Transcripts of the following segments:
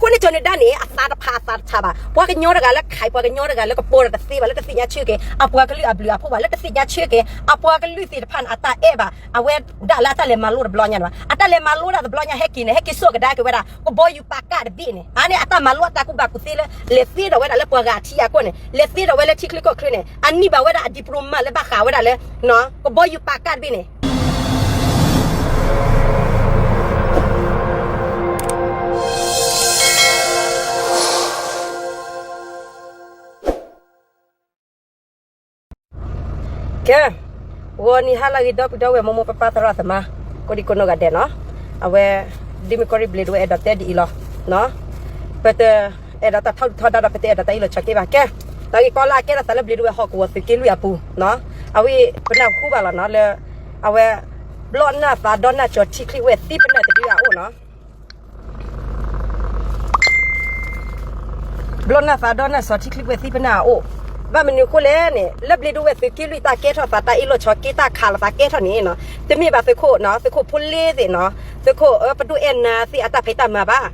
အဃိန့ၣ် ကၠီၤနၢၤဒါန့ၣ် အသးတဖးအသးတထးဘၣ်. ပှၤကညီတဂၤလၢခး ပှၤကညီတဂၤလၢကပီၤဒီးတသ့ဘၣ်, လၢတသ့ၣ်ညါဆၢက့ၤ အပှၤကလုာ်အဘျုးအဖှိၣ်ဘၣ်, လၢတသ့ၣ်ညါဆၢက့ၤ အပှၤကလုာ်သ့ၣ်တဖၣ်န့ၣ် အတၢ်အဲၣ်ဘၣ်. အဝဲဒၣ်လၢအတၢ်လဲၤမၤလိတဘျီညါန့ၣ်ဘၣ်. အတၢ်လဲၤမၤလိဒၣ်တဘျီညါဟဲက့ၤန့ၣ် ဟဲက့ၤစိာ်ကဒါက့ၤဝဲဒၣ် ကဘီယူၤပာ်ကၢ်တဘ့ၣ်န့ၣ်, အန့ၣ်အတၢ်မၤလိအတၢ်ကူၣ်ဘၣ်ကူၣ်သ့လၢ လဲၤသ့ထီၣ်ဝဲဒၣ်လၢပှၤဂၤအထံအကီၢ်န့ၣ်, လဲၤသ့ထီၣ်ဝဲလၢထံချၢကီၢ်ချၢန့ၣ် အန့ၢ်ဘၣ်ဝဲဒၣ်အ diploma လၢဘၣ်ဃးဝဲဒၣ်လၢ ကဘီယူၤပာ်ကၢ်တဘ့ၣ်န့ၣ် ကဲ, ဂီၤနံၤဟါလၢအဂ့ၤ ဒီပုၢ်ဒီဝဲၢ် မိၢ်မိၢ်ပၢ်ပၢ် သရၣ်သမါ ကိးဒံကိးနီၢ်ဂၤဒဲးနီၤ, အဝဲ ဒ့မုၣ်ကီၢ်ရ့ၣ်ဘျ့းဒဝဲၢ် အဲၣ်ဒိးတဲဒ်အံၤလီၤ. ပတအဲၣ်ဒိးတၢ်ထီဒုၣ်ထီဒါဒီး ပတအဲၣ်ဒိးတၢ်အ့ၣ်လိာ်ဆိးက့ဘၣ်. ကဲ, တၢ်ဂ့ၢ်ကီလၢအကဲထီၣ်သးလၢဘျ့းဒဝဲၢ်ဟီၣ်ကဝီၤ သုးက့လွံၢ်အပူၤနီၤ, အဝဲပနၢ်ဟူဘၣ်လီၤနီၤ လၢ အဝဲ ဘျီၣ်နၢ်သးဒီနၢ် ကၠီၤထံချံဝဲၢ်သံပနၢ်တဒုအအိၣ်နီၤ ဘျီၣ်နၢ်သးဒီနၢ် ကၠီၤထံချံဝဲၢ်သံပနၢ်အအိၣ်, ဘၣ်မနုၤအဃိလဲၣ်န့ၣ် လၢဘျ့းဒဝဲၢ်သုးက့လွံၢ် တၢ်ကဲထီၣ်သး တၢ်အ့ၣ်လိာ်ဆိးက့ တၢ်ခးလိာ်သးကဲထီၣ်န့ၣ်နီၤ, တမ့ၢ်ဘၣ်သုးခိၣ်နီၤ, သုးခိၣ်ဖိလ့သ့ၣ်နီၤ, သုးခိၣ်ပဒိၣ်အဲၣ်နၤသ့ၣ် အတၢ်ဖံးတၢ်မၤဘၣ်.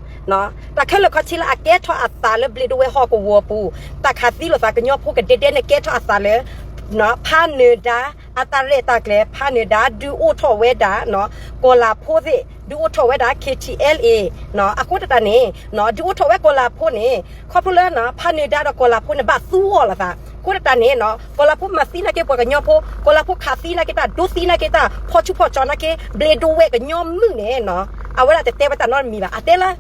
တၢ်ခဲလၢာ်ခဲဆ့လၢအကဲထီၣ်အသးလၢဘျ့းဒဝဲၢ်ဟီၣ်ကဝီၤပူၤ, တၢ်ခးသံလိာ်သးကညီဖိကဒဲဒဲန့ၣ် ကဲထီၣ်အသးလၢ ဖးနၢၤဒါ အတၢ်ရဲၣ်တၢ်ကျဲၤ, ဖးနၢၤဒါ ဒုးအိၣ်ထီၣ်ဝဲဒၣ် ကီၤလၤဖိသ့ၣ်, ဒုးအိၣ်ထီၣ်ဝဲဒၣ် ခ့ထံအဲလ်အ့, အဃိသတးန့ၣ် ဒုးအိၣ်ထီၣ်ဝဲကီၤလၤဖိန့ၣ် ခီဖျိလၢ ဖးနၢၤဒါဒီးကီၤလၤဖိန့ၣ် ဘၣ်သူအီၤလိာ်သး, အဃိသတးန့ၣ် ကီၤလၤဖိမၤသံနာ်က့ပှၤကညီဖိ, ကီၤလၤဖိခးသံနာ်က့တၢ် ဒိသံနာ်က့တၢ် ဖီၣ်ဆူၣ်ဖီၣ်ကၠီနာ်က့ ဘျ့းဒဝဲၢ်ကညီမုၣ်န့ၣ် အဝဲဒၣ်တတဲဝဲတၢ်နီတမံၤဘၣ်, အတဲလၢ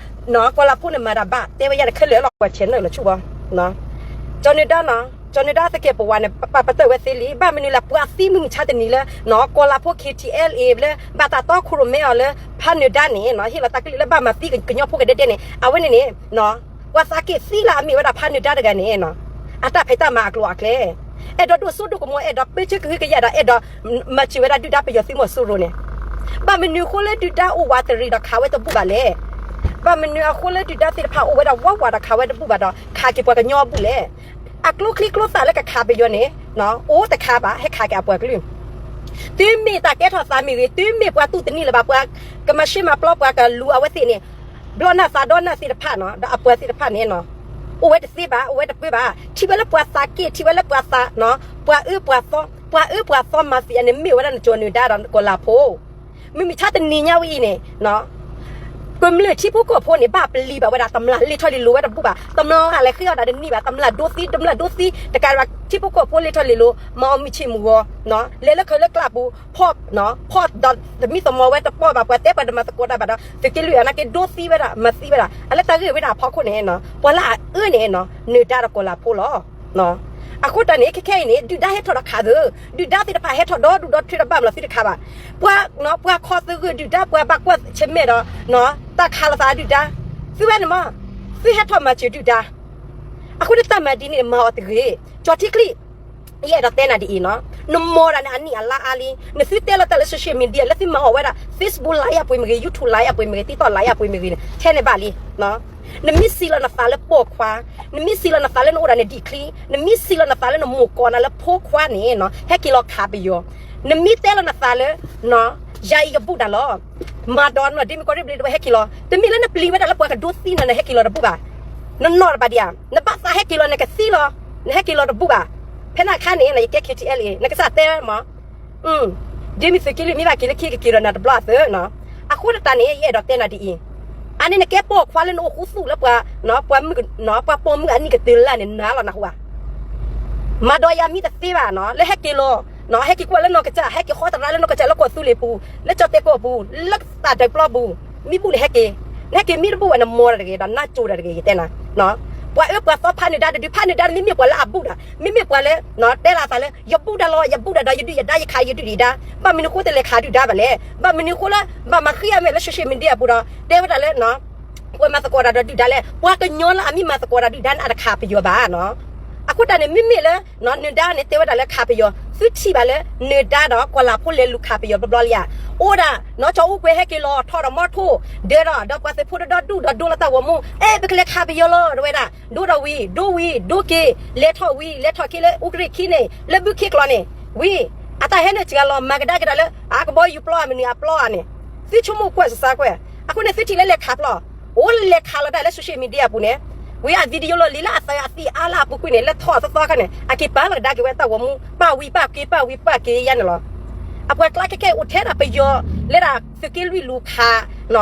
ကီၤလၤဖိန့ၣ်မၤတၢ်ဘၣ် တဲဝဲယၤတခဲလၢာ်လီၤ ပှၤဆဲးနၢၣ်လီၤဆူၣ်ဘီ ကၠီၤနၢၤဒါနီၤ, ကၠီၤနၢၤဒါသကဲးပဝးန့ၣ် ပာ်ပတုာ်ဝဲသ့လံ, ဘၣ်မနုၤလၢပှၤသံမုၢ်မဆါတနံၤလၢ ကီၤလၤဖိ ခ့ထံအဲလ်အ့ လၢ ဘၣ်တၢ်တီခိၣ်ရိၣ်မဲအီၤလၢ ဖးနၢၤဒါန့ၣ် ဟ့ၣ်လီၤတၢ်ကလုၢ်လၢဘၣ်မၤသံကညီဖိကဒဲဒဲန့ၣ် အဝဲန့ၣ်န့ၣ် ပှၤသးက့ၤသံလၢအမ့ၢ်ဝဲဒၣ်ဖးနၢၤဒါတဂၤန့ၣ် အတၢ်ဖံးတၢ်မၤအကျိၤအကျဲ အဲၣ်ဒိးဒိၣ်စိဒိၣ်ကမီၤ အဲၣ်ဒိးပၢဆှၢကဟုကယာ်ဒီး အဲၣ်ဒိးမၤစၢၤဝဲဒၣ်ဒုၣ်ဒါပယီၤသုးမီၤစိရိၤန့ၣ်, ဘၣ်မနုၤအဃိလၢဒုၣ်ဒါအိၣ်ဝးတရံးဒီးခးဝဲတဘူၣ်ဘၣ်လဲၣ်. ဘၣ်မနုၤအဃိလၢဒုၣ်ဒါသ့ၣ်တဖၣ်အိၣ်ဝဲဒၣ်ဝးဝးဒီးခးဝဲတဘူၣ်ဘၣ်ဒီး ခးက့ၤပှၤကညီအဘူၣ်လဲၣ်. အကျိချံကျိသၣ်လၢကခးပယီၤန့ၣ် အိၣ်တခါဘၣ် ဟဲခးက့ၤအပှၤကလုာ်, တုၤမ့ၢ်တၢ်ကဲထီၣ်သးမ့ၢ်ဂ့ၤ တုၤမ့ၢ်ပှၤတူၢ်တန့ၢ်လၢၤဘၣ် ပှၤကမၤရှဲမၤပျီပှၤကလူၤအဝဲသ့ၣ်န့ၣ် ဘျီၣ်နၢ်သးဒီနၢ်သ့ၣ်တဖၣ်ဒီးအပှၤသ့ၣ်တဖၣ်န့ၣ် အိၣ်ဝဲတသ့ဘၣ် အိၣ်ဝဲတပၢၢ်ဘၣ် ထံၣ်ဝဲလၢပှၤသးက့ၣ် ထံၣ်ဝဲလၢပှၤသး ပှၤအၢပှၤသီ ပှၤအၢပှၤသီမၤသံအန့ၣ် မ့ၢ်ဝဲဒၣ်နကၠီၤနၢၤဒါဒီးကီၤလၤဖိ မုၢ်မဆါတနံၤညါဝဲအံၤန့ၣ် ကမျၢၢ်ထံဖိကီၢ်ဖိန့ၣ် ဘၣ်ပျံၤဘၣ်ဝဲဒၣ် တမျၢ်လ့ၤထီၣ်လ့ၤလိၤဝဲတဘူၣ်ဘၣ် တမျၢ်လဲၤဃ့အီၣ်ဒၣ်တနံၤဘၣ် တမျၢ်ဒိသံ တမျၢ်ဒိသံ တကးဒံးဘၣ် ထံဖိကီၢ်ဖိလ့ၤထီၣ်လ့ၤလိၤ မၤအီၣ်မုၢ်ဆ့ၣ်မုၢ်ဂီၤ လဲၤလၢခၢၣ်လၢကျးပူၤ ဖီၣ် ဖီၣ်ဒီးသမံသမိးဝဲတပီၢ်ဘၣ် ပှၤတဲပှၤတမၤသကိးတၢ်ဘၣ်ဒီး သုးက့လွံၢ်အနာ်က့ဒိသံဝဲဒၣ် မၤသံဝဲဒၣ် အလၢတၢ်ဂ့ၢ်ဝဲဒၣ်အဖီခိၣ်န့ၣ် ပှၤလၢအအၢန့ၣ် နၢၤဒါဒီးကီၤလၤဖိလီၤ. အဃိတၢ်န့ၣ် ခဲခဲအံၤန့ၣ် ဒုၣ်ဒါဟဲထီၣ်ဒီးခးသ့ ဒုၣ်ဒါသ့ၣ်တဖၣ်ဟဲထီၣ်ဒီဒူၣ်ဒီထၢဒီးဘၣ်မလီၤသုတခးဘၣ်. ပှၤ ပှၤခီသဂၢၢ်ဒုၣ်ဒါ ပှၤဘၣ်ကွၢ်ဆၢၣ်မဲာ်ဒီး တၢ်ခးလိာ်သးဒုၣ်ဒါ သုဝဲန့ၣ်မ့ၢ် သုဟဲထီၣ်မၤစၢၤဒုၣ်ဒါ အဃိန့ၣ်တၢ်မၤဒ်န့ၣ်မၤအီၤတဂ့ၤ. ကၠီၤထံချံ ယအဲၣ်ဒိးတဲနၤဒ်အံၤနီၤ, နမီၤတၢ်န့ၣ် အနံၣ်အလါအါလံ, နသုတဲလီၤတၢ်လၢ social media လၢသုမၤအီၣ်ဝဲဒၣ် Facebook live အပှ့ၤမ့ၢ်ဂ့ၤ, YouTube live အပှ့ၤမ့ၢ်ဂ့ၤ, TikTok live အပှ့ၤမ့ၢ်ဂ့ၤန့ၣ် ထဲန့ၣ်ဘၣ်လံ. နမ့ၢ်စံးလီၤနသးလၢပိာ်ခွါ, နမ့ၢ်စံးလီၤနသးလၢနအိၣ်ဒၣ်နဒံၣ်ချံ, နမ့ၢ်စံးလီၤနသးလၢနမိၢ်ကိးနၤလၢဖိခွါန့ၣ် ဟဲက့ၤလီၤခးပယီၤ, နမ့ၢ်တဲလီၤနသးလၢ ယၤအံၤယဘူၣ်တၢ်လီၤ. မၤဒီးနဒ့မုၣ်ကီၢ်ရ့ၣ်ဘျ့းဒဝဲၢ်ဟဲက့ၤလီၤ, တမ့ၢ်လၢနပျံၤဝဲဒၣ်လၢပှၤကဒိသံနၤ နဟဲက့ၤလီၤတဘူၣ်ဘၣ်. နနီၢ်တဘၣ်ဒံးဧါ, နဘၣ်သးဟဲက့ၤလီၤ နကသံလီၤ, နဟဲက့ၤလီၤတဘူၣ်ဘၣ်. ဖဲန့ၣ်အခါန့ၣ် ယကဲ KTLA နကစၢ်တဲမး, ဒ့မုၣ်သုးက့လွံၢ်မ့ၢ်ဘၣ်က့ၤလၢခံကက့ၤဒီးနၤတဘျီအသၢနီၤ. အဃိသတးန့ၣ် ယအဲၣ်ဒိးတဲနၤဒ်အံၤ, အန့ၣ်နကဲပိာ်ခွါလၢနအိၣ်ဃူသူၣ်လၢပှၤ, ပှၤပိာ်မုၣ်အနံၣ်ကတၢၢ်လၢ်န့ၣ် နၤလီၤနၢ်ဟူဧါ. မၤဒီးယၤမံတသ့ဘၣ်နီၤ, လၢဟဲက့ၤလီၤ, ဟဲက့ၤကွၢ်လၢနီၢ်ကစၢ်, ဟဲက့ၤဃီသရၣ်လၢနီၢ်ကစၢ်လၢကီၢ်သူလ့ၤပူၤ, လၢကၠီၣ်တဲၣ်ကီၢ်ပူၤ, လၢတၢ်ဒၢးပျီပူၤ, မ့ၢ်ဘူၣ်န့ၣ်ဟဲက့ၤ, နဟဲက့ၤမ့ၢ်တဘူၣ်ဝဲ နမီၤတၢ်တဂ့ၤဒီး နၢ်ကၠိတၢ်တဂ့ၤ ယတဲနၤ. ပှၤအၢပှၤသီဖးနၢၤဒါတဒု, ဖးနၢၤဒါမ့မ့ၢ်ပှၤလၢအဘူၣ်တၢ်, မ့မ့ၢ်ပှၤလၢ တဲလီၤအသးလၢ ယဘူၣ်တၢ်လီၤ, ယဘူၣ်တၢ်ဒီးယဒုၣ်ယဒါ, ယခးယဒုၣ်ယဒါ, ဘၣ်မနုၤအဃိတလဲၤခးဒုၣ်ဒါဘၣ်လဲၣ်, ဘၣ်မနုၤအဃိလၢ ဘၣ်မၤဃံအမဲာ်လၢ social media အပူၤဒီး တဲဝဲဒၣ်လၢ ပှၤမၤသကိးတၢ်ဒီးဒုၣ်ဒါလဲၣ်, ပှၤကညီလၢအမ့ၢ်မၤသကိးတၢ်ဒုၣ်ဒါန့ၣ် အတခးပယီၤဘၣ်နီၤ. အဃိတၢ်န့ၣ် မ့မ့ၢ်လၢ နၢၤဒါန့ၣ် တဲဝဲဒၣ်လၢခးပယီၤ, သုထံၣ်ဘၣ်လၢ နၢၤဒါဒီးကီၤလၤဖိလဲၤလူၤခးပယီၤဘျီဘျီလံဧါ. အိၣ်ဒၣ် နီၢ်ကၠီအူကွဲၤဟဲက့ၤလီၤထီၣ်ဒီးမီထိၣ်, ဒၢဒီး ဒီးပှၤသုးဖိဒီဒီဒူၣ်ဒီးဒိလီၤတၢ်ဂီၤမူ, အဲ ပကလဲၤခးပယီၤလီၤ တဝဲဒၣ်, ဒိဒီးဝံၤ ဒိဝံၤ ဒိက့ၤ, လဲၤထီၣ်ဝံၤ လဲၤထီၣ်က့ၤလၢ အူကရ့ၣ်ခံန့ၣ် လၢဘုခ့ကျိာ်န့ၣ်, ဝံၤ အတၢ်ဟဲနုာ်စှၤလီၤ မၤကဒါက့ၤတၢ်လၢ အကဘီယူၤပျီအမနုၤအပျီဧါန့ၣ်, သုဆိကမိၣ်ကွၢ်စၢ်စၢ်ကွၢ်, အဃိန့ၣ်သုထံၣ်လၢလဲၤခးပျီၢ်, အိၣ်လဲၤခးလီၤတၢ်လၢ social media အပူၤန့ၣ်, ဝံၤအ video လီၤလံလၢအသးအသံအါလၢအပူၤကွံာ်န့ၣ် လၢထီၣ်အသီသီခါန့ၣ် အက့ၤပာ်လီၤကဒါက့ၤဝဲတၢ်ဂီၤမူ ပာ်ဝံၤပာ်က့ၤ ပာ်ဝံၤပာ်က့ၤယါန့ၣ်လီၤ. အပှၤကျါခဲခဲအိၣ်ထဲဒၣ်ပယီၤ လၢဒၣ်သုးက့လွံၢ်လူၤခး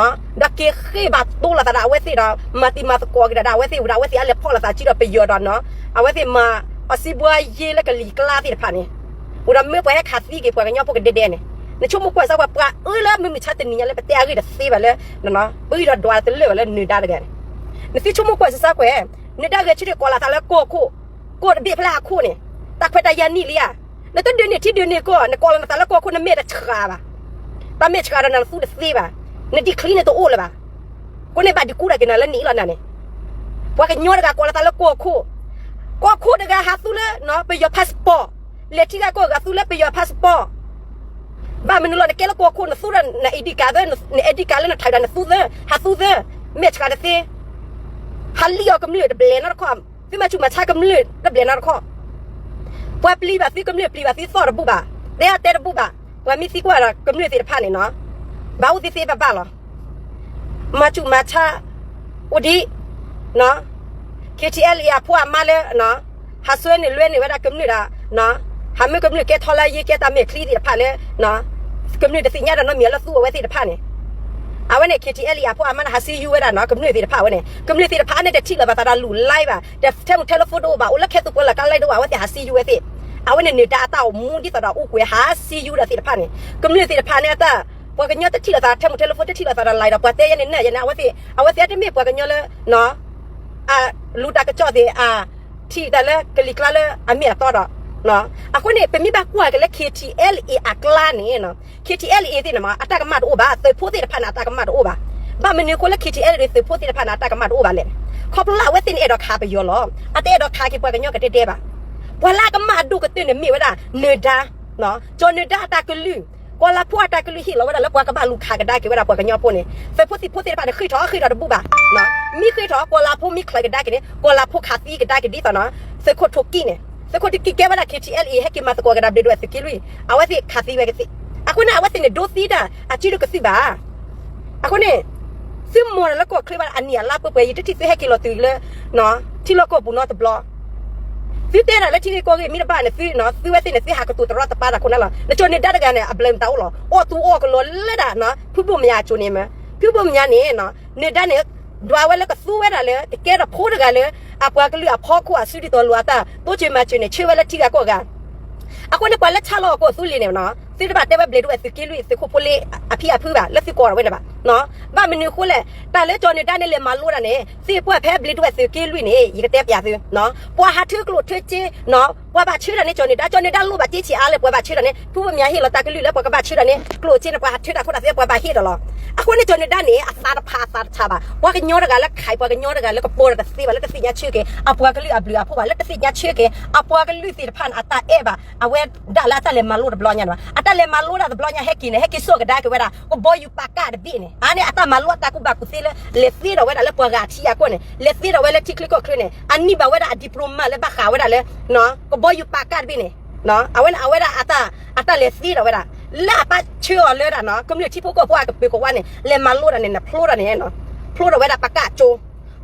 ဒီးက့ၤဃ့ၢ်ဘၣ်တိလိာ်သးဒီးအဝဲသ့ၣ်ဒီး မၤတံၤမၤသကိးက့ၤဒၣ်ဒီးအဝဲသ့ၣ်ဝံၤဒီး အဝဲသ့ၣ်အါလဲၤဖီၣ်လိာ်သးစုဒီးပယီၤဒီးနီၤ, အဝဲသ့ၣ်မၤအီစံးဘှါယ့လၢကလံၤကျါသ့ၣ်တဖၣ်န့ၣ်, အိၣ်ဒီးမ့ၢ်ပှၤဟဲခးသံက့ၤပှၤကညီဖိကဒဲဒဲန့ၣ်, နဆိကမိၣ်ကွၢ်စၢ်ပှၤ ပှၤအၢလၢမုၢ်မုၢ်ဆါတနံၤညါလၢပတဲအဂ့ၢ်တသ့ဘၣ်လၢ ပဂံၢ်ဒီးဒွးတလၢာ်ဘၣ်လၢနၢၤဒါတဂၤန့ၣ်, နသုဆိကမိၣ်ကွၢ်စၢ်စၢ်ကွဲး, နၢၤဒါဂဲၤဆၢထၢၣ်ကိးလီၤသးလၢကီၢ်ခိၣ်, ကီၢ်တဘ့ၣ်ဖဲလၢအခိၣ်န့ၣ်, တၢ်ခွဲးတၢ်ယာ်နံၣ်လံဧါ, နတဒုးန့ၢ်ထံဒုးန့ၢ်ကီၢ် နကိးလီၤနသးလၢကီၢ်ခိၣ် နမဲာ်တဆှးဘၣ်, တၢ်မဲာ်ဆှးဒီးနသူတသ့ဘၣ်, နဒံချံန့ၣ်တအိၣ်လၢၤဘၣ်, အဃိန့ၣ်ဘၣ်ဒုးကူၣ်တၢ်က့ၤနၤလၢနံၣ်အံၤလီၤနၤန့ၣ်, ပှၤကညီတဂၤကိးလီၤသးလၢကီၢ်ခိၣ်, ကီၢ်ခိၣ်တဂၤဟးသူလၢ ပယီၤ passport, လဲၤထံဂၤကီၢ်ဂၤသူလၢပယီၤ passport, ဘၣ်မနုၤလီၤ နကဲလၢကီၢ်ခိၣ် နသူဒီးန ID card သၢ, န ID card လၢနထးဒၣ်နသူသၢ, ဟးသူသၢ, မဲာ်ဆှးတသ့, ဟးလံၣ်အီၤကမျၢၢ်တဘျဲၣ်နီတခီ, သုမၤဆူၣ်မၤဆါကမျၢၢ်တဘျဲၣ်နီတခီ, ပှၤပျံၤဘၣ်သုကမျၢၢ် ပျံၤဘၣ်သုသီၣ်တဘူၣ်ဘၣ်, တဲအတဲတဘူၣ်ဘၣ်, ပှၤမ့ၢ်သံကွၢ်ဒီးကမျၢၢ်သ့ၣ်တဖၣ်န့ၣ်နီၤ, ဘၣ်အိၣ်သ့သ့ဘၣ်ဘၣ်လီၤ. မၤဆူၣ်မၤဆါ အိၣ်ဒံး KTLA အဖိအမါလၢ ဟးဆှၢန့ၢ်လွဲန့ၢ်ဝဲဒၣ်ကမျၢၢ်ဒီး ဟးမၢကမျၢၢ်ကဲထီၣ်လၢယ့ကဲတၢ်မဲာ်ချံသ့ၣ်တဖၣ်လၢ ကမျၢၢ်တသ့ၣ်ညါဒီးနီတမံၤလၢသူအဝဲသ့ၣ်တဖၣ်န့ၣ်, အဝဲန့ၣ် KTLA အဖိအမါန့ၣ် ဟးစံယုဝဲဒၣ်နီၤ ကမျၢၢ်သ့ၣ်တဖၣ်ဝဲန့ၣ်, ကမျၢၢ်သ့ၣ်တဖၣ်န့ၣ် တထံၣ်လၢၤဘၣ်သးဒီးလူၤ live ဘၣ်, တထဲမူထဲလၢဖိတအိၣ်ဘၣ်, အိၣ်လၢခဲသူၣ်ပှဲၤလၢကါလဲဒိၣ်ဘၣ်, အဝဲသ့ၣ်ဟးစံယုဝဲသ့ၣ်, အဝဲန့ၣ်နၢၤဒါအတၢ်အိၣ်မူဒ်သိးဒီးအိၣ်ကွဲး ဟးစံယုဒၣ်သ့ၣ်တဖၣ်န့ၣ်, ကမျၢၢ်သ့ၣ်တဖၣ်န့ၣ်အတၢ်, ပှၤကညီတထံၣ်လၢၤသး ထဲမူထဲလၢဖိတထံၣ်လၢၤသးဒီး live ဒီး ပှၤတဲယဲန့ၣ် နၢၤယဲန့ၣ် အဝဲသ့ၣ်, အဝဲသ့ၣ်တမ့ၢ်ပှၤကညီလၢ အလူၤတၢ်ကစီၣ်သ့ၣ် အထံၣ်တၢ်လၢ ကလံၤကျါလၢအမ့ၢ်အတီဒီး, အဃိန့ၣ် ပမ့ၢ်ဘၣ်ကွၢ်က့ၤလၢ KTLA အကျါန့ၣ်, KTLA သ့ၣ်န့ၣ်မး အတၢ်ကမၣ်တအိၣ်ဘၣ်, သုးဖိသ့ၣ်တဖၣ်န့ၣ် အတၢ်ကမၣ်တအိၣ်ဘၣ်. ဘၣ်မနုၤအဃိလၢ KTLA သုးဖိသ့ၣ်တဖၣ်န့ၣ် အတၢ်ကမၣ်တအိၣ်ဘၣ်လဲၣ်. ခီဖျိလၢအဝဲသ့ၣ်န့ၣ်အဲၣ်ဒိးခးပယီၤလီၤ. အတအဲၣ်ဒိးခးက့ၤပှၤကညီကဒဲဒဲဘၣ်. ပှၤလၢအကမၣ်အဒိၣ်ကတၢၢ်န့ၣ်မ့ၢ်ဝဲဒၣ် နၢၤဒါ ကၠီၤနၢၤဒါအတၢ်ကလုၢ်, ကီၤလၤဖိအတၢ်ကလုၢ်ဟ့ၣ်လီၤဝဲဒၣ်လၢပှၤကဘၣ်လူၤခးကဒါက့ၤဝဲဒၣ်ပှၤကညီဖိန့ၣ်, သုးဖိသံၣ်ဖိသ့ၣ်တဖၣ်န့ၣ် ဃ့ၢ်ထီၣ်ဃ့ၢ်ထီၣ်တဘူၣ်ဘၣ်. မ့ၢ်ဃ့ၢ်ထီၣ် ကီၤလၤဖိမ့ၢ်ချၢးကဒါက့ၤန့ၣ် ကီၤလၤဖိခးသံကဒါက့ၤဒ်သိးနီၤ, သုးခိၣ်ထိၣ်ကံၣ်န့ၣ်, သုးခိၣ်ထိၣ်ကံၣ်ကဲဝဲဒၣ် KTLA ဟဲက့ၤမၤသကိးက့ၤဒီးဘျ့းဒိဝဲၢ်သုးက့လွံၢ်, အဝဲသ့ၣ်ခးသံဝဲကသ့. အဃိန့ၣ် အဝဲသ့ၣ်န့ၣ်ဒိသံတၢ် အစုတကသုၣ်ဘၣ်. အဃိန့ၣ် သုမီၢ်တၢ်လၢကီၢ်ချၢဘၣ်အနံၣ်အလါပှဲၤပှဲၤ ယတထံၣ်သုဟဲက့ၤလီၤတုၤလၢ ထံလီၢ်ကီၢ်ပူၤနီတဘျီ. သုတဲတၢ်လၢထံဂ့ၢ်ကီၢ်ဂ့ၢ်မ့ၢ်တဘၣ်န့ၣ် သု, သုဝဲသ့ၣ်န့ၣ် သုဟးကတိၤတရီတပါတၢ်ခိၣ်နၢ်လီၤ. နကၠီၤနၢၤဒါတဂၤန့ၣ် အဘျုးမတၤအိၣ်လီၤ. အီၣ်သူအီၣ်ကလီၤလၢဒၣ် ဖုဘိၣ်မၠးအစိၤန့ၣ်မး, ဖုဘိၣ်မၠးန့ၣ် နၢၤဒါန့ၣ် ဒွးဝဲလၢကသူဝဲဒၣ်လၢ ကကဲထီၣ်ဖိတဂၤလၢ အပှၤကလုာ်အဖီခိၣ်အစုဒ်သိးလိာ်အတၢ် တိစၢၤမၤစၢၤန့ၣ် ဆှၢဝဲလၢထံဂၤကီၢ်ဂၤ အဃိန့ၣ် ပှၤလၢဆါလီၤအီၤကီၢ်သူလ့ၤန့ၣ်နီၤ, သုတဘၣ်တဲဝဲဘျ့းဒိဝဲၢ်သုးက့လွံၢ် သုးခိၣ်ဖိလ့အဖံအဖုဘၣ် လၢသုကိးထီၣ်ဝဲန့ၣ်ဘၣ်. ဘၣ်မနုၤအဃိလဲၣ်, တၢ်လၢကၠီၤနၢၤဒါန့ၣ် လဲၤမၤလိတၢ်န့ၣ် သ့ၣ်ပှၢ်ဖဲဘျ့းဒိဝဲၢ်သုးက့လွံၢ်န့ၣ် ယကတဲပျးသု, ပှၤဟးထၢကျိၣ်ထၢစ့, ပှၤဘၣ်ဆှၢတၢ်န့ၣ် ကၠီၤနၢၤဒါ, ကၠီၤနၢၤဒါလိၣ်ဘၣ်စ့ဆံးအါလဲၣ် ပှၤဘၣ်ဆှၢတၢ်န့ၣ် ဖုဘိၣ်မၠးဟ့ၣ်လီၤတၢ်ကလုၢ်လၢပှၤကဘၣ်ဆှၢတၢ်န့ၣ် ကျိၣ်စ့န့ၣ် ပှၤဟးထၢတၢ်ခိၣ်တၢ်သ့ ပှၤဘၣ်ဟ့ၣ်ဒီးလီၤ. အဃိန့ၣ် ကၠီၤနၢၤဒါန့ၣ် အသးတဖးအသးတဆးဘၣ်. ပှၤကညီတဂၤလၢခး ပှၤကညီတဂၤလၢကပိာ်တၢ်တသ့ဘၣ် လၢတသ့ၣ်ညါဆၢက့ၤ အပှၤကလုာ်အဘျုးအဖှိၣ်ဘၣ် လၢတသ့ၣ်ညါဆၢက့ၤ အပှၤကလုာ်သ့ၣ်တဖၣ်န့ၣ် အတၢ်အဲၣ်ဘၣ် အဝဲဒၣ်လၢအတၢ်လဲၤမၤလိတဘျီညါန့ၣ်ဘၣ်. အတၢ်လဲၤမၤလိဒၣ်တဘျီညါဟဲက့ၤန့ၣ် ဟဲက့ၤစိာ်ကဒါက့ၤဝဲဒၣ် ကဘီယူၤပာ်ကၢ်တဘ့ၣ်န့ၣ် အါန့ၣ် အတၢ်မၤလိအတၢ်ကူၣ်ဘၣ်ကူၣ်သ့လၢ လဲၤသ့ထီၣ်ဝဲဒၣ်လၢပှၤဂၤထံအကီၢ်န့ၣ် လဲၤသ့ထီၣ်ဝဲလၢထံချၢကီၢ်ချၢန့ၣ် အနံၣ်ဘၣ်ဝဲဒၣ်အ diploma လၢဘၣ်ဃးဝဲဒၣ်လၢ ကဘီယူၤပာ်ကၢ်တဘ့ၣ်န့ၣ် အဝဲန့ၣ် အဝဲဒၣ်အတၢ် အတၢ်လဲၤသ့ထီၣ်ဝဲဒၣ် လၢအပၢ်ဆှၢအီၤလၢဒၣ်နီၤ ကမျၢၢ်ထံဖိကီၢ်ဖိအကပၢၤကဝါန့ၣ် လဲၤမၤလိဒၣ်န့ၣ် နဖျိထီၣ်န့ၣ် ဖျိထီၣ်ဝဲဒၣ်ပကၣ်ကၠိ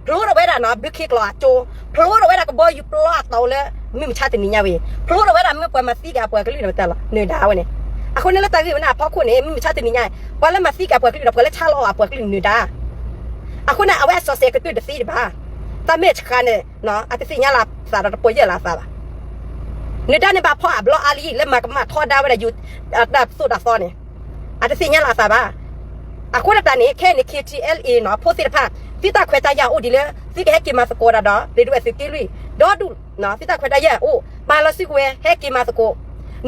ဖျိထီၣ်ဝဲဒၣ်နီၤ ဘုခ့ကျိာ်အကၠိ ဖျိထီၣ်ဝဲဒၣ်ကဘီယူၤပျီအတီလၢ မုၢ်မဆါတနံၤညါဝဲ ဖျိထီၣ်ဝဲဒၣ်မ့ၢ်ပှၤမၤသံက့ၤအပှၤကလုာ်န့ၣ် ပတဲလီၤ နၢၤဒါဝဲန့ၣ် အဃိန့ၣ်လၢတၢ်ဂ့ၢ်ဝဲန့ၣ် အဖီခိၣ်န့ၣ် မုၢ်မဆါတနံၤညါ ပှၤလၢမၤသံက့ၤအပှၤကလုာ်ဒီး ပှၤလၢဆါလီၤအီၤအပှၤကလုာ်နၢၤဒါ အဃိန့ၣ် အဝဲစီၤစဲးကတၢၢ်တသ့တဘၣ် တၢ်မဲာ်ဆှးန့ၣ် အတသ့ၣ်ညါလၢအသးဒီးတပီၢ်ယၢ်လၢအသးဘၣ် နၢၤဒါန့ၣ်ဘၣ်ဖီၣ်အဘျီအါလံ လၢမၤကမၣ်ထီဒါဝဲဒၣ် တၢ်သိၣ်တၢ်သီန့ၣ် အတသ့ၣ်ညါလၢအသးဘၣ် အဃိသတးန့ၣ် ခဲအံၤန့ၣ် KTLA နီၤ ဖိသ့ၣ်တဖၣ် သုတၢ်ခွဲးတၢ်ယာ်အိၣ်ဒံးလၢ သုကဟဲက့ၤမၤသကိးတၢ်ဒီး ဘျ့းဒိဝဲၢ်သုးက့လွံၢ် ဒီဒူၣ် သုတၢ်ခွဲးတၢ်ယာ်အိၣ် ပာ်လီၤစုကဝဲၤ ဟဲက့ၤမၤသကိး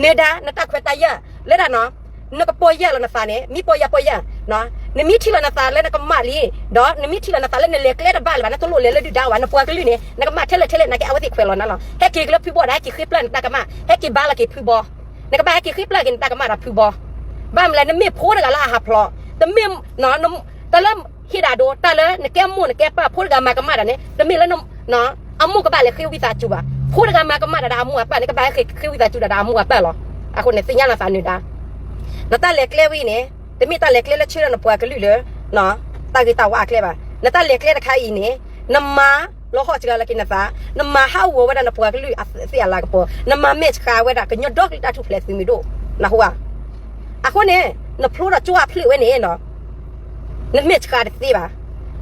နၢၤဒါ နတၢ်ခွဲးတၢ်ယာ် လၢဒၣ်နီၤ နကပီၢ်ယၢ်လီၤနသးန့ၣ် မ့ၢ်ပီၢ်ယၢ်ပီၢ်ယၢ် နမ့ၢ်ထံၣ်လီၤနသးလၢနကမၣ်လံ ဒီးနမ့ၢ်ထံၣ်လီၤနသးလၢနလဲၤကျဲတဘၣ်လၢၤဘၣ် နတလိၣ်လဲၤလၢဒုၣ်ဒါဘၣ် နပှၤကလုာ်န့ၣ် နကမၣ်ထဲလဲၣ်ထဲလဲၣ် နာ်က့အဝဲသ့ၣ်ခွဲးလီၤနၤလီၤ ဟဲက့ၤက့ၤလၢဖုဘီဒီး ဟဲက့ၤဃ့ပျၢ်နတၢ်ကမၣ် ဟဲက့ၤဘါလီၤက့ၤဖုဘီ နကဘၣ်ဟဲက့ၤဃ့ပျၢ်က့ၤနတၢ်ကမၣ်ဒီးဖုဘီ ဘၣ်မနုၤလဲၣ် နမ့ၢ်ဖိတဂၤလၢအဟးဖျိး တမ့ၢ် တၢ်လၢဟ့ၣ်ဒၣ်ဒိ တၢ်လၢနကဲမိၢ်နကဲပၢ် ဖိတဂၤမၤကမၣ်တၢ်န့ၣ် တမ့ၢ်လၢ အမိၢ်ကဘၣ်လဲၤဃ့ဝံသးစူၤဘၣ် ဖိတဂၤမၤကမၣ်တၢ်ဒီးအမိၢ်အပၢ်န့ၣ် ကဘၣ်ဟဲဃ့ဝံသးစူၤတၢ်ဒီးအမိၢ်အပၢ်လီၤ အဃိန့ၣ် သ့ၣ်ညါလီၤသးနၢၤဒါ နတၢ်လဲၤကျဲဝဲအံၤန့ၣ် တမ့ၢ်တၢ်လဲၤကျဲလၢဆှၢဒီးနပှၤကလုာ်လၢ တၢ်ဂ့ၤတၢ်ဝါအကျဲဘၣ် နတၢ်လဲၤကျဲတခါအံၤန့ၣ် နမၤလီၤဟီၣ်စှၤလီၤက့ၤနသး, နမၤဟးဂီၤဝဲဒၣ်နပှၤကလုာ်အသ့ၣ်အလၤကပီၤ, နမၤမဲာ်ဆှးဝဲဒၣ်ကညီဒီကလုာ်တၢ်ထူၣ်ဖျဲးသုးမုၢ်ဒိၣ်, နၢ်ဟူဧါ. အဃိန့ၣ် နဖျိဒီးကၠိအဖျၢၣ်ဝဲန့ၣ် နမဲာ်ဆှးတသ့ဘၣ်.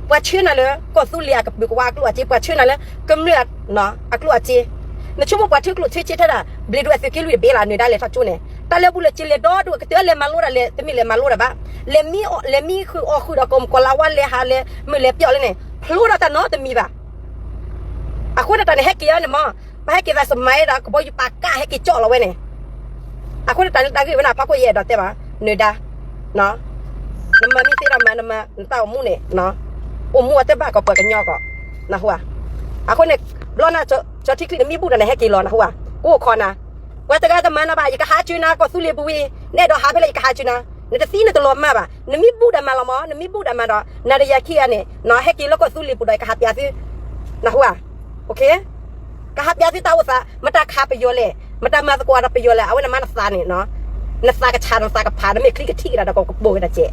ပှၤဆှၢနၤလၢကီၢ်သူလ့ၤအကပုာ်ကဝါအကျိၣ်အစ့, ပှၤဆှၢနၤလၢကမျၢၢ်အကျိၣ်အစ့, နဆိကမိၣ်ပှၤထၢကျိၣ်ထၢစ့ထဲဒၣ် ဘျ့ဒိၣ်အသုးက့လွံၢ်တဘ့ၣ်လီၤ, နၢၤဒါလဲၤထီၣ်ကၠိန့ၣ် တၢ်လၢာ်ဘူၣ်လၢာ်စ့လဲၤဒီဒူၣ် ကတၢၢ်လဲၤမၤလိတၢ်လဲၣ်, တမ့ၢ်လဲၤမၤလိတၢ်ဘၣ်, လဲၤမံ လဲၤမံဃုာ်အီၣ်ဃုာ်ဒီး ကီၢ်မုၢ်ကီၢ်လါဝါ လဲၤဟးလဲၤမုာ်လဲၤပျီၣ်လၢန့ၣ် ဖျိဒီးတၢ်နီတမံၤဘၣ်. အဃိတၢ်န့ၣ် ဟဲက့ၤအီၤန့ၣ်မ့ၢ် ပဟဲက့ၤသးစမၤဒၣ် ကဘီယူၤပာ်ကး ဟဲက့ၤကၠီၣ်လီၤဝဲန့ၣ်. အဃိန့ၣ် တၢ်လၢတၢ်ဂ့ၢ်ဝဲန့ၣ် ဖးခိၣ်ယအဲၣ်ဒိးတဲဘၣ် နၢၤဒါ, နမၤမ့ၢ်သ့ဒီးမၤ နမၤနတၢ်အိၣ်မူန့ၣ် အိၣ်မူအတဘၣ်ကီးပှၤကညီကီး, နၢ်ဟူဧါ. အဃိန့ၣ် ဘျီန့ၣ် ကၠီထံချံ နမ့ၢ်ဘူၣ်ဒီးနဟဲက့ၤလီၤ နၢ်ဟူဧါ, ကိးခီနၤ. ပှၤတဂၤတမၤနၤဘၣ် ယကဟးစၢၤနၤ ကီၢ်သူလ့ၤပူၤဝံၤ နအဲၣ်ဒိးဟးဖဲလဲၣ် ယကဟးစၢၤနၤ, နတသံနတလီၤမၢ်ဘၣ်, နမ့ၢ်ဘူၣ်ဒီးမၤလီၤမ့ၢ် နမ့ၢ်ဘူၣ်ဒီးမၤဒီး နၤဒီးယၤခံဂၤန့ၣ် ဟဲက့ၤလၢကီၢ်သူလ့ၤပူၤဒီး ယကဟးပျးသု, နၢ်ဟူဧါ. ကဟးပျးသုတၢ်အိၣ်သး မတၤခးပယီၤလဲၣ်, မတၤမၤသကိးဒီးပယီၤလဲၣ်, အဝဲန့ၣ်မၤနသးန့ၣ်, နသးကဆး နသးကဖး နမ့ၢ်ချံကထံၣ်ကဒါဒီး ကကပိာ်ကဒါစဲး